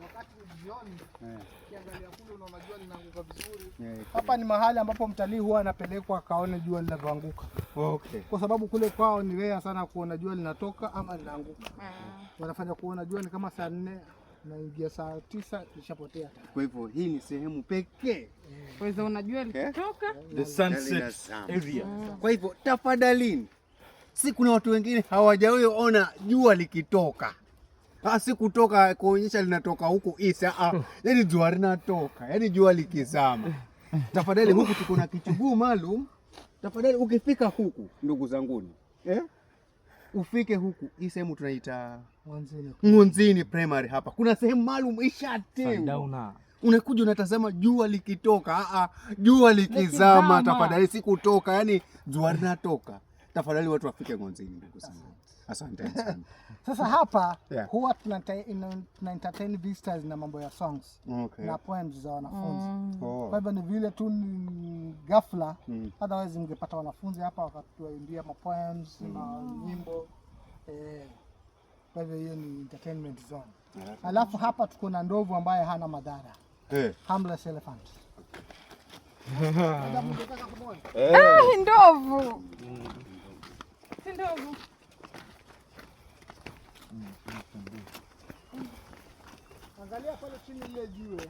Wakati ni jioni, ukiangalia kule unaona jua linaanguka vizuri. Hapa ni mahali ambapo mtalii huwa anapelekwa akaone jua linavyoanguka. Kwa sababu kule kwao ni rare sana kuona jua linatoka ama linaanguka. Wanafanya kuona jua ni kama saa 4 naingia saa 9 lishapotea. Kwa hivyo hii ni sehemu pekee Waweza unajua likitoka. The sunset Linazama. Area. Kwa hivyo tafadhalini, si kuna watu wengine hawajawahi ona jua likitoka. Ah, si kutoka kuonyesha linatoka huku east, yani jua linatoka, yani jua likizama. Tafadhali huku tuko na kichuguu maalum. Tafadhali ukifika huku ndugu zanguni, eh? Ufike huku hii sehemu tunaita Mwanzoni. Ng'onzini Primary hapa. Kuna sehemu maalum ishatengwa. Sundowner. Unakuja unatazama jua likitoka, jua likizama, Likizama. Tafadhali si kutoka, yani jua linatoka. Tafadhali watu wafike Ng'onzini ndugu zangu. Asante sana. Sasa hapa huwa tuna entertain visitors na mambo ya songs na poems za wanafunzi. Kwa hivyo ni vile tu ni ghafla, otherwise mngepata wanafunzi hapa wakatuimbia ma poems na nyimbo. Kwa hivyo hiyo ni entertainment zone. Alafu hapa tuko na ndovu ambaye hana madhara. Harmless elephant. Ungetaka kumwona? Ah, ndovu. Si ndovu. Angalia pale chini ile jiwe.